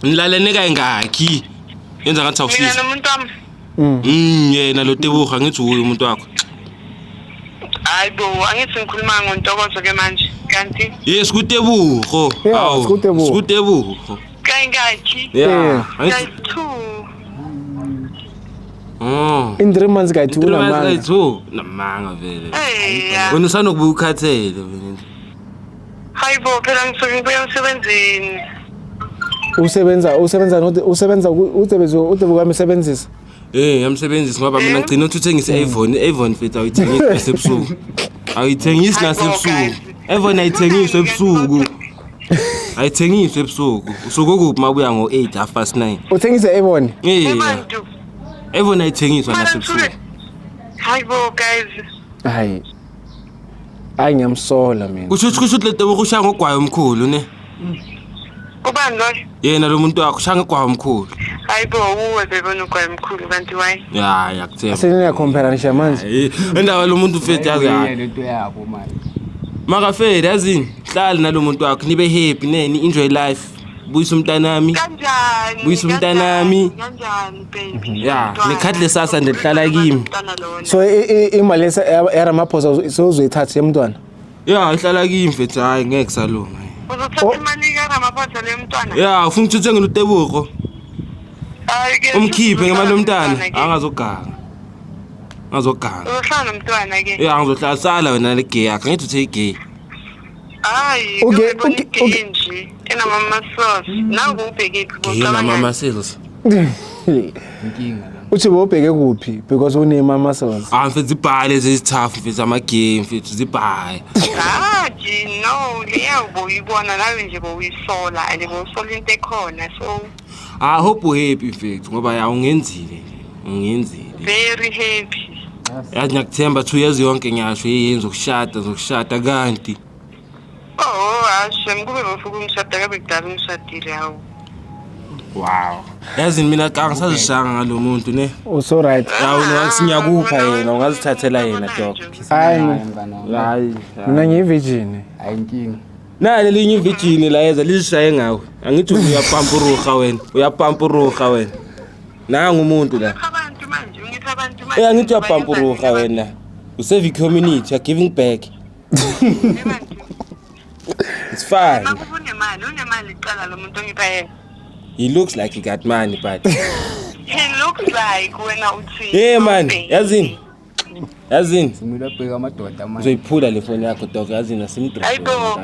Nilalene kayingakhi? Yenza ngathi Mina awusizi. nomuntu wami. Yena lo Tebogo angithi uye umuntu wakho. Hayi bo, angithi ngikhuluma ngoNtokozo ke manje. Kanti Yes, kuTebogo. Yeah, Awu, sikuTebogo. sikuTebogo. kayingakhi? Yeah. Yeah. Angithi Kayi-two. Oh. In 3 months kayi-two. 3 months. Unamanga. Kayi-two. Namanga vele. Hey, ya. Wena usanokubuya ukhathele vele. Hayi bo, phela ngisuke ngibuya emsebenzini. Usebenza usebenza uTebogo uyamsebenzisa. Eh, yamsebenzisa ngoba mina ngicina ukuthi uthengise i-Avon. I-Avon mfethu awuyithengisi nasebusuku. Awuyithengisi Hayi bo, nasebusuku. guys. I-Avon ayithengiswa ebusuku. Ayithengiswa ebusuku. Usuke kuphi mabuya ngo-8, 9:30? Uthengise Avon? Eh. Ebantu. Avon ayithengiswa Mara nasebusuku. ngisuke. Hayi bo, guys. Hayi, hayi, ngiyamsola mina. Kusho ukuthi le Tebogo ushaya ngogwayi omkhulu, ne? Ubani loyo? Yena lo muntu wakho ushaya ngogwayi omkhulu. Hayi bo, uwe bebona ugwayi mkhulu kanti why? Ya, yakuthemba. Seniyacompare manje. Eh, indaba lo muntu mfethu yazi hayi. Lento yabo manje. Makafeli, yazini, hlali nalo muntu wakho, nibe happy, ne, ni enjoy life. Buyisa umntanami. Kanjani? Buyisa umntanami. Kanjani, baby? Ya, Umntwana. nekhathi lesasa nje lihlala kimi. Umntwana lona. So imali yaRamaphosa sewuzoyithatha yemntwana? Ya, ihlala kimi mfethu, hayi ngeke kusalunga. Uzothatha imali kaRamaphosa leyo mntwana? Ya, ufuna ukuthi uthengele uTebogo. Hayi ke. Umkhiphe ngemali yomntana, ke. angazoganga. Angazoganga. Uzohlala nomntwana ke. Ya, ngizohlala sala wena le gay yakho, ngithi uthe gay. Hayi, uyibona igay nje enama-muscles. Nangu ubhekephi? Gay nama muscles. Inkinga la. Uthi bowubheke kuphi because unema-muscles? Ah mfethu, zibhale ezithafu mfethu, ama-gay mfethu zibhale. Hayi no, leya ubuyibona nawe nje, bowuyisola and bowusola into ekhona, so I hope u happy mfethu ngoba ya ungenzile nje. Ungenzile. Very happy. Yazi ngiyakuthemba 2 years yonke ngiyasho yini zokushada zokushada kanti. Oh, ashe, kube bofika umshada kabe kudala umshadile, hawu. Wow. Yazi mina ka ngisazishanga ngalo muntu ne. Uso right. Ya wena ngiyakupha yena, ungazithathela yena, dog. Hayi. Mngani wami. Hayi. Mina ngiyi-virgin. Hayi inkinga. Nali elinye ivirgin la yeza lizishaye ngawe. Angithi uyapampuruha wena. Uyapampuruha wena. Nangu umuntu la. Abantu manje, ungipha abantu manje. Eh, angithi uyapampuruha wena. Usave community, you're giving back. It's fine. Makuba unemali, unemali icala lo muntu ongipha yena. He looks like he got money, but He looks like wena uthi. Hey man, yazini. Yazini. Simile abheka amadoda manje. Uzoyiphula le phone yakho, dog, yazini asimdrop. Hayibo.